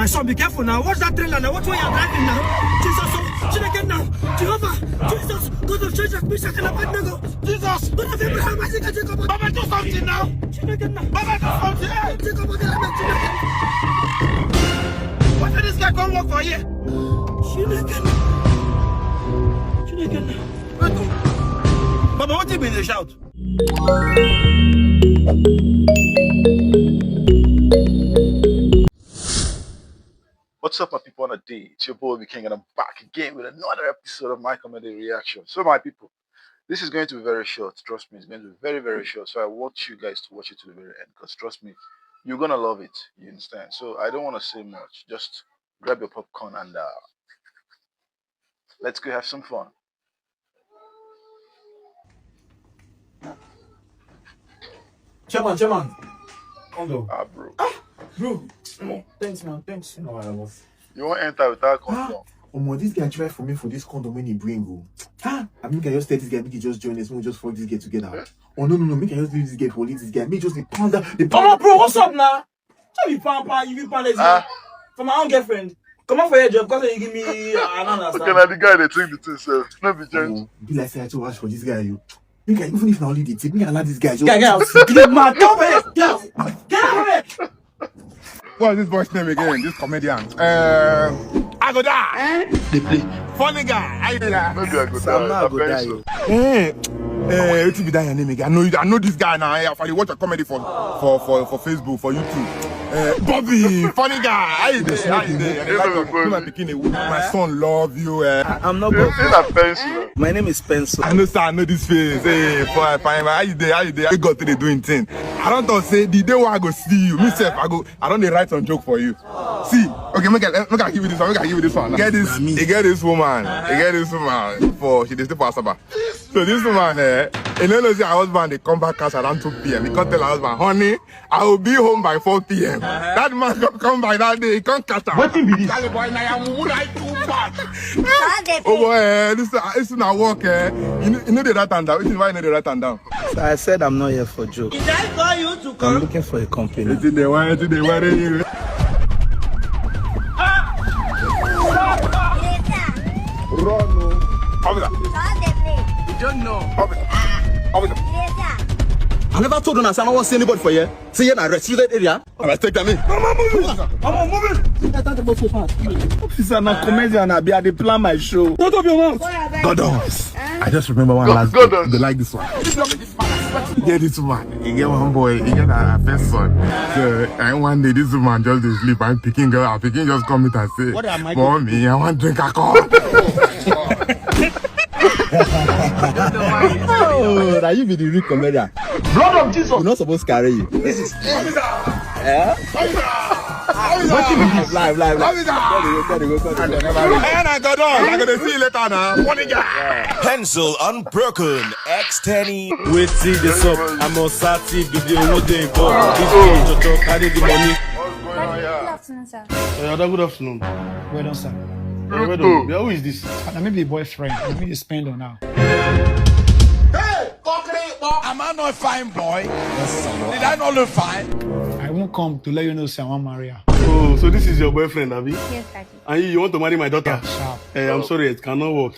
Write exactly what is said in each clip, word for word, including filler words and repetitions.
My son, be careful now. Watch that trailer now. Watch where you're driving now. Jesus, oh, Chineke now. Jehovah, Jesus, God of Shadrach, Meshach, and Abednego. Jesus, God of Abraham, Isaac, and Jacob. Baba, do something now. Chineke now. Baba, do something. Hey, Jacob, Abraham, Chineke. Why did this guy come work for here? Chineke now. Chineke now. Wait, oh. Baba, what you been dey shout? What's up, my people? On a day, it's your boy B King, and I'm back again with another episode of my comedy reaction. So, my people, this is going to be very short. Trust me, it's going to be very, very short. So, I want you guys to watch it to the very end, because trust me, you're gonna love it. You understand? So, I don't want to say much. Just grab your popcorn and uh, let's go have some fun. Chairman, chairman. Come down. Ah, bro. Bro, thanks, man. Thanks. No, I was. You won't enter without condom. Omo, this guy try for me for this condom when he bring go. Ah, I mean, can you just tell this guy, make he just join us, we'll just fuck this guy together. Eh? Oh, no, no, no, make I just leave this guy, for leave this guy. Me just the pound down, the pound. Omo, bro, what's up now? Tell me, pamper, you be pound. Ah. For my own girlfriend. Come on for your job, because you give me, I don't understand. Okay, now the guy they drink the thing, sir. No be gentle. Omo, be like say I too ask for this guy, you. Make I, even if na only the tip, me allow this guy. Just guy, get out. Get mad. Get out of here. Get out. Get out of here. What is this boy's name again? This comedian. Um, I go die. They play. Funny guy. I go die. Maybe I go die. Sam, I go die. Eh, eh, wetin be that your name again? I know, I know this guy now. Eh, I dey watch a comedy for, for, for, for Facebook, for YouTube. Eh, Bobby, funny guy. How you dey? How you dey? I dey like am. Me, my pikin, eh, my son love you. Eh. I, I'm not Bobby. It's not a pencil. My name is Pencil. I know, sir. I know this face. Hey, fine, fine. How you dey? How you dey? How God take dey do him thing? I don talk say the day wey I go see you, me sef, I go, I don dey write some joke for you. See, okay, make I, make I give you this one. Make I give you this one. Get this, you get this woman. You get this woman for, she dey stay for Asaba. So this woman, eh, you know, say her husband dey come back house around two p.m. He come tell her husband, "Honey, I will be home by four p.m." That man come, come by that day, he come catch her. Wetin be this? Charlie boy, na your mumu like too bad. Oh boy, eh, this, uh, this na work, eh. You know, you know they write am down. Wetin, why you no dey write am down? So I said I'm not here for joke. Did I call you to come? I'm looking for a company. Wetin dey worry, wetin dey worry you? Run o. Officer. You don't know. Officer. Officer. I never told una say I no wan see anybody for here. Say here na restricted area. All right, take them in. Mama, move it. Mama, move it. Officer, na comedian, I be, I dey plan my show. Don't open your mouth. God dons. I just remember one last. God dons. They like this one. You get this one. You get one boy. You get a first son. So, and one day this woman just dey sleep and pikin girl, her pikin just come meet and say, "Mommy, I wan drink alcohol." Oh, now you be the real comedian. Blood of Jesus. We not supposed to carry you. This is. Yeah? Wetin be this? Live, live, live. Officer! Call the go, call the go, call the go. Eh, na God dons. I go dey see you later now. Funny guy. Pencil unbroken. X ten E. Wetin dey sup? I'm on Sati, be the one dey ball. This day, Jojo carry the money. What's going on here? Good afternoon, sir. Eh, Ada, good afternoon. Well done, sir. Eh, well done. Yeah, who is this? Na me be boyfriend. Na me dey spend on now. Hey, Kokri, am I not a fine boy? Did I not look fine? I won't come to let you know say I wan marry her. Oh, so this is your boyfriend, abi? Yes, Daddy. And you, you want to marry my daughter? Yeah, sharp. Eh, I'm sorry, it cannot work.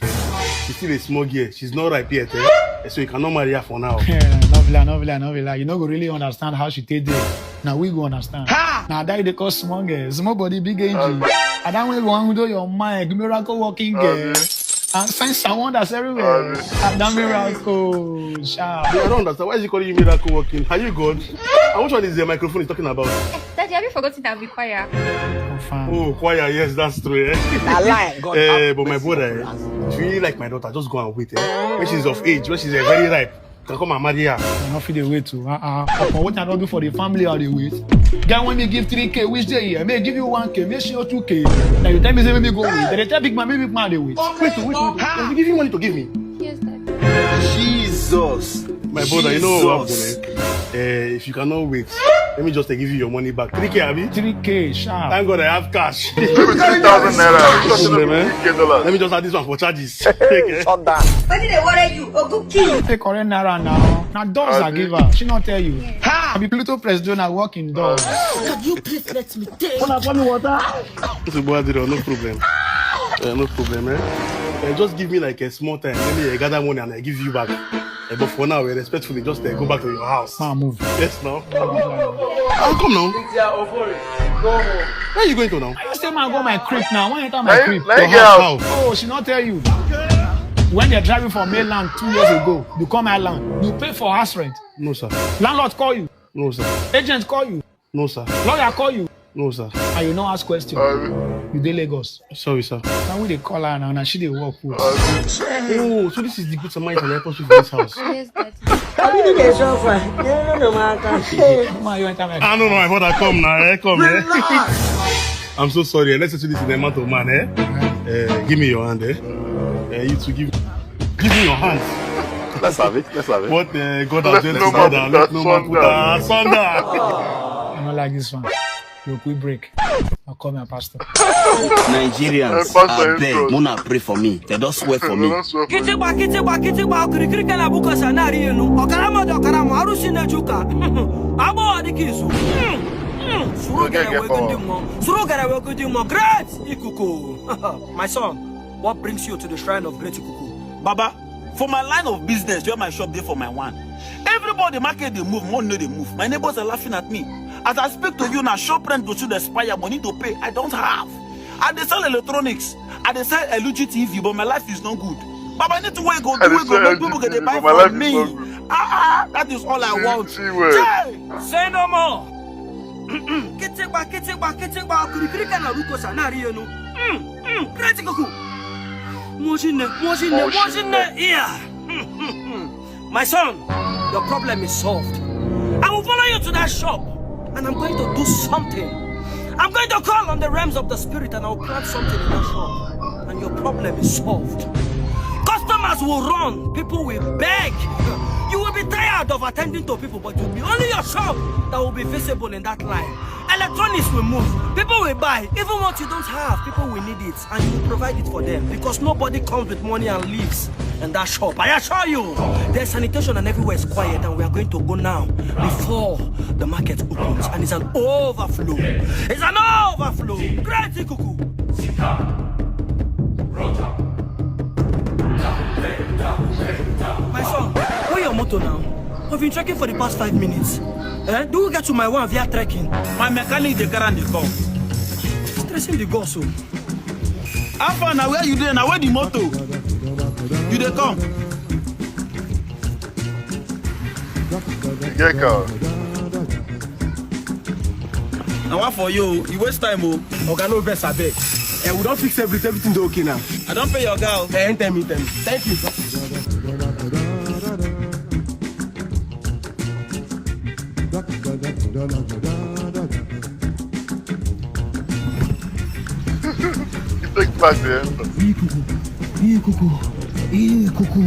She's still a small girl. She's not ripe yet, eh? Eh, so you cannot marry her for now. Yeah, no be lie, no be lie, no be lie. You no go really understand how she take dey. Now we go understand. Ha! Now that they call small girl, small body, big engine. And that way go handle your mind, miracle working girl. And signs and wonders everywhere. And that miracle, sharp. Yeah, I don't understand. Why is he calling you miracle working? Are you God? And which one is the microphone he's talking about? Daddy, have you forgotten that we choir? Confirm. Oh, choir, yes, that's true. Eh? Na lie, God. Eh, but my brother, eh, if you really like my daughter, just go and wait. Eh? When she's of age, when she's, eh, very ripe, you can come and marry her. I no fit dey wait o. Uh-uh. Upon wetin I don do for the family, I dey wait. Guy, when me give three K, which day here? Me give you one K, me show two K. Now you tell me say make me go wait. Then they tell big man, make big man dey wait. Wait, wait, wait. Does he give you money to give me? Yes, Daddy. Jesus. My brother, you know what happen, eh? Eh, if you cannot wait, let me just, eh, give you your money back. Three K, abi? Three K, sharp. Thank God I have cash. Give me three thousand naira. Problem, eh? Let me just add this one for charges. Shut down. Wetin dey worry you? Ogun kill. Take correct naira now. Now doors I give her. She not tell you. Ha! I be Pluto Presido, I work in doors. Can you please let me take? Hold up, let me water. This is Boadiro, no problem. Uh, no problem, eh? Uh, just give me like a small time. Let me uh, gather money and I give you back. Uh, but for now, uh, respectfully, just uh, go back to your house. Ah, move. Yes, now. I'll come now. Where are you going to now? I say, man, go my crib now. When enter my crib, your house. Oh, she not tell you. When they're driving from mainland two years ago, you come island. You pay for house rent. No, sir. Landlord call you. No, sir. Agent call you. No, sir. Lawyer call you. No, sir. And you no ask question. You dey Lagos. Sorry, sir. Now we dey call her now, now she dey work with. Oh, so this is the good Samaritan that helps you for this house. Yes, daddy. I really dey suffer. You no know my account. Hey. Ma, you enter my I don't know, my father come now, eh, come, eh. I'm so sorry, eh. Let's say this is the amount of man, eh. Eh, give me your hand, eh. Eh, you to give, give me your hand. Let's have it. Let's have it. What uh, God has joined together, let no man put asunder. I don't like this one. You quick break. I'll call my pastor. Nigerians, I beg, muna pray for me. They don't swear for me. Kitigba, kitigba, kitigba, okirikiri kana buka sanari enu. Okarama do karama, arusi na juka. Abo adiki izu. Suru gere wegundimo. Suru gere wegundimo. Great Ikuku. My son, what brings you to the shrine of Great Ikuku? Baba, for my line of business, where my shop dey for my one. Everybody market dey move, money no dey move. My neighbors are laughing at me. As I speak to you now, shop rent go soon expire, money to pay, I don't have. I dey sell electronics, I dey sell L G T V, but my life is not good. Baba, anything wey go do, wey go make people go dey buy for me. Ah, ah, that is all I want. Say no more. Kitigba, kitigba, kitigba, okirikiri kana ruko sanari enu. Mm, mm, Great Ikuku. Mojine, mojine, mojine. Yeah. My son, your problem is solved. I will follow you to that shop and I'm going to do something. I'm going to call on the realms of the spirit and I'll plant something in that shop. And your problem is solved. Customers will run, people will beg. You will be tired of attending to people, but it will be only your shop that will be visible in that line. Electronics will move. People will buy. Even what you don't have, people will need it. And you will provide it for them. Because nobody comes with money and leaves in that shop. I assure you, there's sanitation and everywhere is quiet. And we are going to go now before the market opens. And it's an overflow. It's an overflow. Great Ikuku. My son, where your motor now? We've been trekking for the past five minutes. Eh? Do we get to my one via trekking? My mechanic dey carry am dey come. Stressing the gods o. How far na where you dey na where the motor? You dey come. You get car. Na one for you o. You waste time o. Oga, no vex abeg. Eh, we don fix everything. Everything dey okay now. I don pay your oga o. Eh, enter me, enter me. Thank you. You take back the entrance. Ikuku, ikuku, ikuku.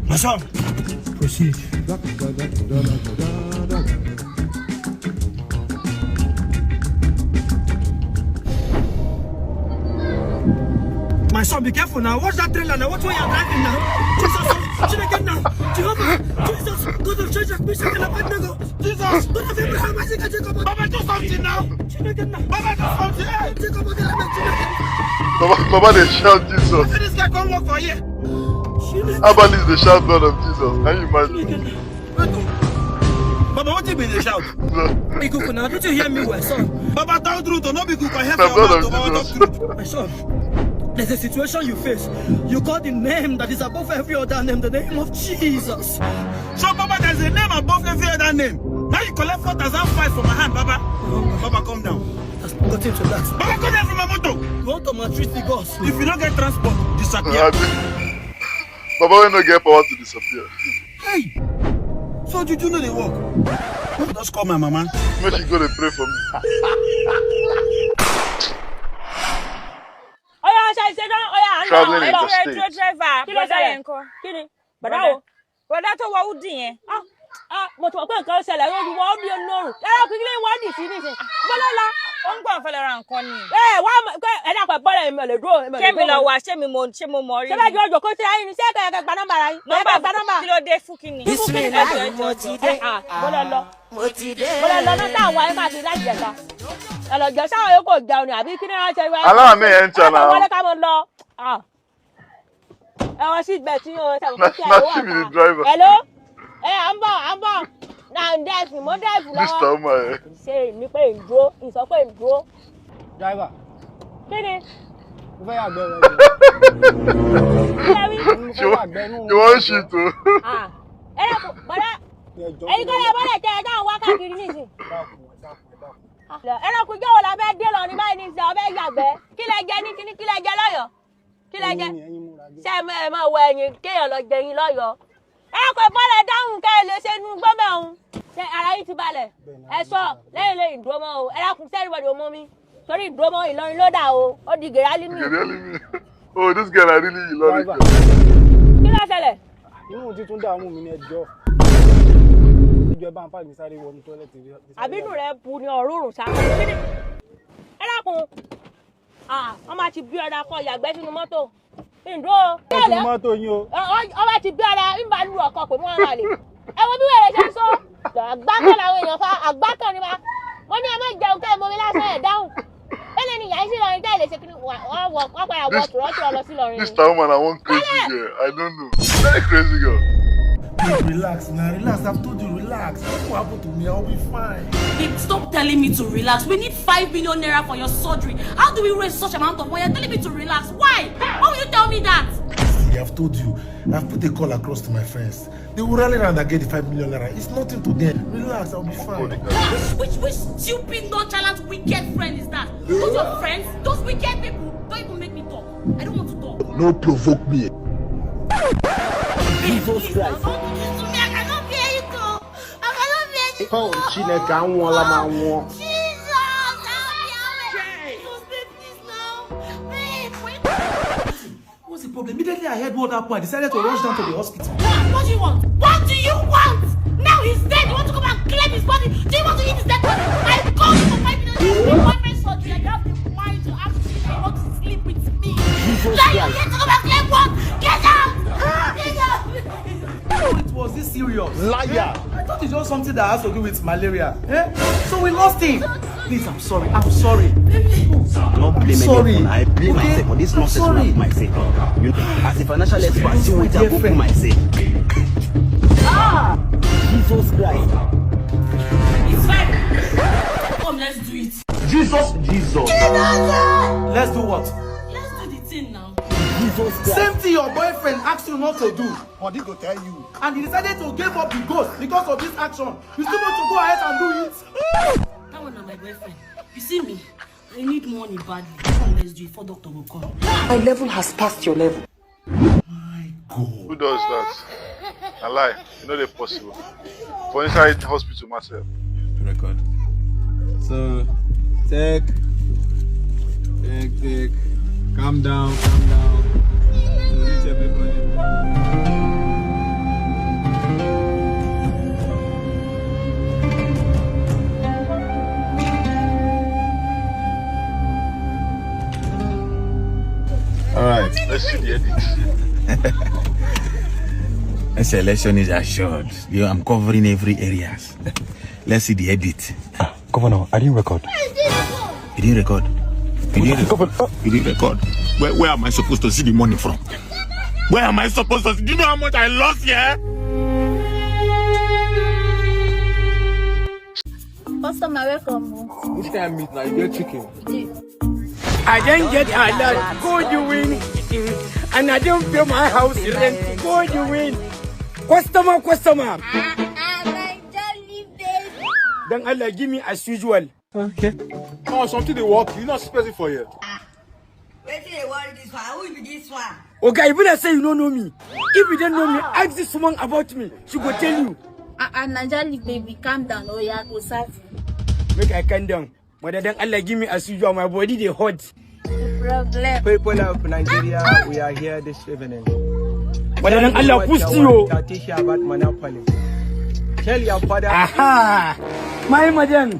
My son, proceed. My son, be careful now. Watch that trailer now. Watch where you're driving now. Jesus, Chineke now. Jehovah, Jesus, God of Shadrach, Meshach, and Abednego. Jesus, God of Abraham, Isaac, and Jacob. Baba, do something now. Chineke now. Baba, do something. Hey. Jacob, Abraham, Chineke. Baba, Baba, they shout Jesus. Say this guy come work for here. Chineke. Herbalist, they shout blood of Jesus. Can you imagine? Chineke now. Baba, what you been dey shout? Ikuku, now did you hear me well, son? Baba, tell truth, no be Ikuku, I hear your mouth, Baba, talk truth. My son, there's a situation you face. You call the name that is above every other name, the name of Jesus. So, Baba, there's a name above every other name. Now you collect four thousand five for my hand, Baba. Baba, come down. That's not got into that. Baba, come down from my motor. You want to maltreat the gods? If you don't get transport, disappear. Baba, we no get power to disappear. Hey! So juju no dey work. Just call my mama. Make she go dey pray for me. Oya, ṣe ṣe tán, oya, à ń lọ, traveling à ń lọ. Interstate. Driver, kí ló ṣẹlẹ̀ nǹkan? Kí ni? Bọ̀dá o. Bọ̀dá tó wọ hoodie yẹn. Ah, ah, mo ti mọ̀ pé nǹkan ṣẹlẹ̀ lórí wọn, ó bí olóòrùn. Ẹ lọ kí lè wọ́n dì sí nísìnyí. Bọ́lá lọ. Ó ń gbọ́n fẹ́ lọ ra nǹkan ni. Ẹ wá mọ̀ pé ẹ dàpọ̀ bọ́lá èmi ò lè dúró, èmi ò lè Kémi dúró. Lọ wá, ṣé mi mo, ṣé mo mọ rí Ṣé bẹ́ẹ̀ ni? Jọ jókòó sí ayé ni? Ṣé kẹ́ ẹ gba nọ́mbà ara yín? Nọ́mbà Ẹ gba nọ́mbà. Kí ló dé fún kí ni? This Kí ló dé Bismillah, fún mo ti dé. Ẹ, à, mo lọ lọ. Mo ti dé. Mo lọ lọ náà táwọn wáyé káàkiri láti jẹ̀ka. Ẹ lọ jọ sáwọn yòókù jẹun ni àbí kí ni wọ́n ṣe wá? Aláàmì ẹ̀ ń tọ́ Ẹ náà. Wọlé ká mọ lọ. À. Ẹ wọ́n sì gbẹ tí o ṣàkóso Not, kí ẹ not wà she be the ká. Driver. Hello? Ẹ à ń bọ̀, à ń bọ̀. Na ń dẹ́sùn, mo dẹ́sùn This lọ́wọ́. Time, eh. Ṣé mi pé ń dúró? Ìsọ pé ń dúró. Driver, Kí ni? Mo fẹ́ yàgbẹ́ rẹ. Kí lẹ wí? Mo fẹ́ yàgbẹ́ inú You want shit o? Ah. Ẹ dẹ́kun, bọ́dá. Ẹ̀yin kọ́ lẹ bọ́lẹ̀ tẹ ẹ dáhùn wá káàkiri nísìn. Ẹ dẹ́kun, jọ̀wọ́ la fẹ́ dé lọ ní báyìí nísìn, ọbẹ̀ yàgbẹ́. Kí lẹ jẹ ní kíní, kí lẹ jẹ lọ́yọ̀ọ́? Kí lẹ jẹ? Ṣé ẹ máa, ẹ máa wọ ẹyin kéèyàn lọ jẹ yín lọ́yọ̀ọ́? Ẹ kò bọ́lẹ̀ dáhùn kẹ́ ẹ lè ṣe inú gbọ́mọ̀ ọ̀hún. Ṣé ara yín ti balẹ̀? Ẹ sọ lẹ́yìn lẹ́yìn dúró mọ́ o. Ẹ dákun sẹ́yìn bọ̀dọ̀ ọmọ mi. Torí ìdúró mọ́ Ìlọrin ló dà o. Ó di gèrè alímì. Gèrè alímì. Oh, this girl, I really love it. Driver. Kí ló ṣẹlẹ̀? Inú títún dààmú mi ní ẹjọ́. Ìjọba ń pàdé sáré wọnú tọ́lẹ̀tì. Àbínú rẹ̀ bu ni ọ̀rùn ṣáà. Ẹ dákun. Ah, wọ́n máa ti bí ọ̀dà kọ ìyàgbẹ́ sínú mọ́tò. Ìdúró. Ẹ ti mọ́tò yín o. Ọ, ọ, wọ́n máa ti bí ọ̀dà ń bá lu ọkọ̀ pé wọ́n máa lè. Ẹ wo bí wèrè ṣe ń sọ. Àgbákẹ́ làwọn èèyàn fa, àgbákẹ́ ni wa. Wọ́n ní ẹ má jẹun kẹ́ ẹ mọ mi lásán ẹ̀ dáhùn. Bẹ́ẹ̀ ni ìyá yín sí Ìlọrin tẹ́ ẹ lè ṣe kí ni wọ́n wọ, wọ́n padà wọ This, tùrọ̀tùrọ̀ lọ sí Ìlọrin. This time, man, I want crazy girl. I don't know. Very crazy girl. Babe, relax now, relax. I've told you, relax. Nothing will happen to me. I'll be fine. Babe, stop telling me to relax. We need five million naira for your surgery. How do we raise such amount of money? You're telling me to relax. Why? Why will you tell me that? See, I've told you. I've put a call across to my friends. They will rally around and get the five million naira. It's nothing to them. Relax, I'll be fine. Which, which, which stupid, nonchalant, wicked friend is that? Those your friends? Those wicked people? Don't even make me talk. I don't want to talk. No provoke me. Jesus Christ. Don't do this to me. I cannot bear it, oh. I cannot bear it. Oh, Chineke, I won't allow my one. Jesus, help me, help me. Jesus, babe, please now. Babe, wait. What's the problem? Immediately I heard what happened, I decided to rush down to the hospital. What do you want? What do you want? Now he's dead. You want to come and claim his body? Do you want to eat his dead body? I called you for five minutes. Your boyfriend surgery. And you have the mind to ask me if you want to sleep with me. Jesus Christ. Now you're here to come and claim what? Get out! Get out! Oh, it was this serious. Liar. I thought it's just something that has to do with malaria. Eh? So we lost him. Please, I'm sorry. I'm sorry. I'm not blaming sorry. Anyone. I blame okay? Myself for this nonsense. Sorry. Myself. You know, as a financial expert, see what I go for myself. Ah! Jesus Christ. It's fine. Come, let's do it. Jesus, Jesus. Let's do what? Let's do the thing now. Jesus Christ. Same thing your boyfriend asked you not to do. Body go tell you. And he decided to give up the ghost because of this action. You still want to go ahead and do it? That one na my boyfriend. You see me? I need money badly. Come, let's do it before doctor go come. My level has passed your level. My God. Who does that? A lie. You know they're possible. For inside hospital myself. Record. So, take, take, take. Calm down, calm down. So reach everybody. All right. Let's see the edit. This election is assured. You know, I'm covering every areas. Let's see the edit. Ah, Governor, I didn't record. You didn't record. You didn't, Governor, uh, you didn't record. Where, where am I supposed to see the money from? Where am I supposed to see? Do you know how much I lost here? Customer, welcome. Which kind of meat now? You get chicken? I don't get alert. Go you win. And I don't pay my house rent. Go you win. Customer, customer. Ah, ah, my jolly baby. Then Allah give me as usual. Okay. Oh, something they work. You not special for here. Wetin dey worry this one? Who be this one? Oga, if una say you no know me, if you don't know me, ask this woman about me. She go tell you. Ah, ah, Naija leave, baby, calm down. Oh, yeah, go serve you. Make I calm down. Mother, then Allah give me as usual. My body dey hot. No problem. People of Nigeria, we are here this evening. Mother, then Allah push you. Tell your father. Aha, my madam.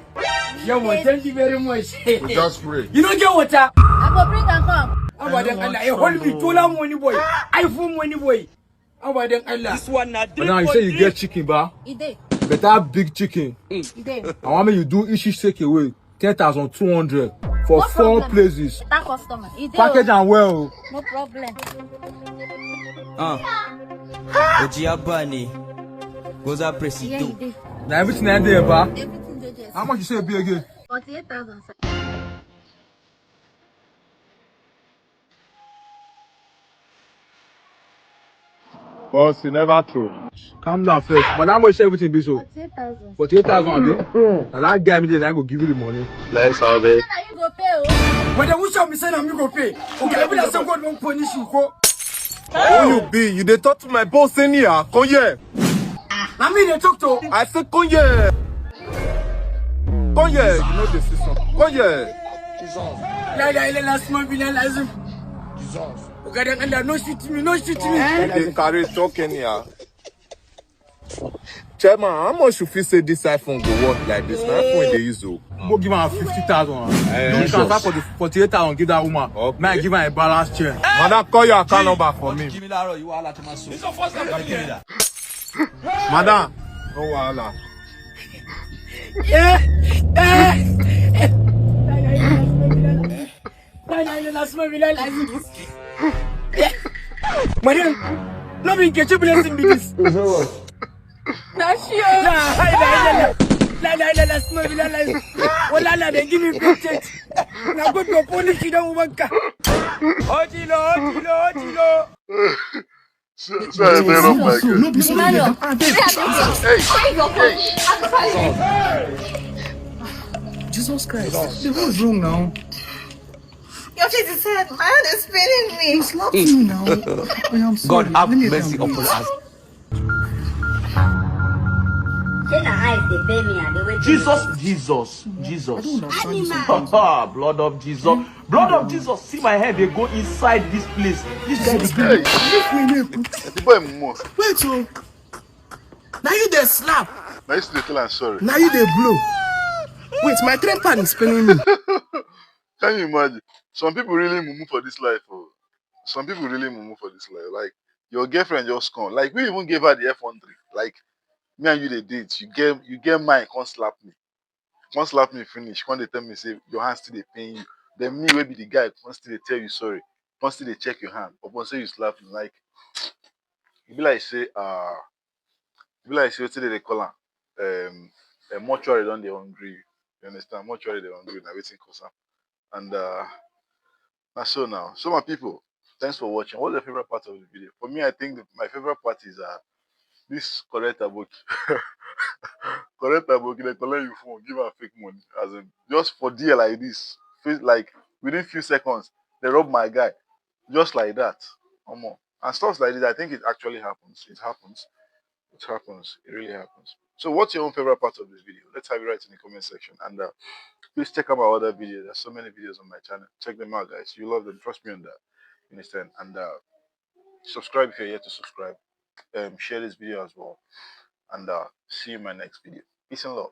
Yeah, man, thank you very much. Just pray. You don't get water. I go bring am come. Abadan Allah, you hold me. Tola money boy. iPhone money boy. Abadan Allah. This one na drink But now you for say you drink. Get chicken, ba? E dey. Better big chicken. E dey. I want make you do Ishi take away ten thousand two hundred for No four problem. Places. Better customer. E dey. Package Oh. Am well. No problem. Ah. Ojiabani. Goza Yeah, e Presido. dey. Now everything I dey, ba. Everything dey there. How much you say be again? Forty-eight thousand, sir. Boss, you never true. Calm down first. But how much everything be so? Forty-eight thousand. Forty-eight thousand, abi? Now that guy me dey, I go give you the money. Let's have it. Na you go pay o. But then who shall me say na me go pay? Okay, I be like say God wan punish you, go. Who you be? You dey talk to my boss anyhow? Come here. Na me dey talk to. I say come here. Come here. You know the system. Come here. La la la la small billion lazim. Oga dan Allah, no shoot me, no shoot me. You dey carry talk anyhow. Chairman, how much you feel say this iPhone go worth like this? Na iPhone dey use o. Go give am fifty thousand. Eh, You transfer Jesus. For the forty-eight thousand, give that woman. Okay. May I give her a balance check? Madam, call your account number for me. Give me that roll, you are like my soul. Madam, no wahala. Eh, eh, eh. La la la la small billion lazim. Madam, no be Nkechi blessing be this. Na she o. La la la la. La la la la small billion lazim. Oh la la, they give me big change. Na God go punish you, don't work. Ojilo, ojilo, ojilo. So, so I dey rub my girl. Emmanuel. Hey, hey. Jesus Christ. What's wrong now? Your face is hard. My hand is paining me. Slap me now. I am sorry. God have Let me mercy come. Upon us. Say na eyes dey pay me and dey wait. Jesus, Jesus, I Jesus. don't understand this Animal. one. Ha, blood of Jesus. Blood of Jesus. See my head, they go inside this place. This guy dey Hey, Leave me, leave me. the boy must. Wait, oh. Now you dey slap. Now you still tell am sorry. Now you dey blow. Wait, my train pan is paining me. Can you imagine? Some people really mumu for this life. Oh. Some people really mumu for this life. Like, your girlfriend just come. Like, we even gave her the F one three. Like, me and you dey date. You get you get mine, come slap me. Come slap me finish. Come dey tell me say your hand still dey pain you. Then me wey be the guy, come still dey tell you sorry. Come still dey check your hand. Upon say you slap me, like, e be like say uh e be like say wetin dem dey call am, um a mortuary don dey hungry you. You understand? Mortuary dey hungry, na wetin cause am. And uh na so now. So my people, thanks for watching. What's your favorite part of the video? For me, I think the, my favorite part is uh this correct aboki. Correct aboki, they collect your phone, give her fake money. As in, just for there like this, face like within few seconds, they rob my guy just like that. Omo. And stuff like this, I think it actually happens. It happens. It happens. It really happens. So what's your own favorite part of this video? Let's have it right in the comment section. And uh, please check out my other videos. There's so many videos on my channel. Check them out, guys. You love them. Trust me on that. You understand? And uh, subscribe if you're yet to subscribe. Um, share this video as well. And uh, see you in my next video. Peace and love.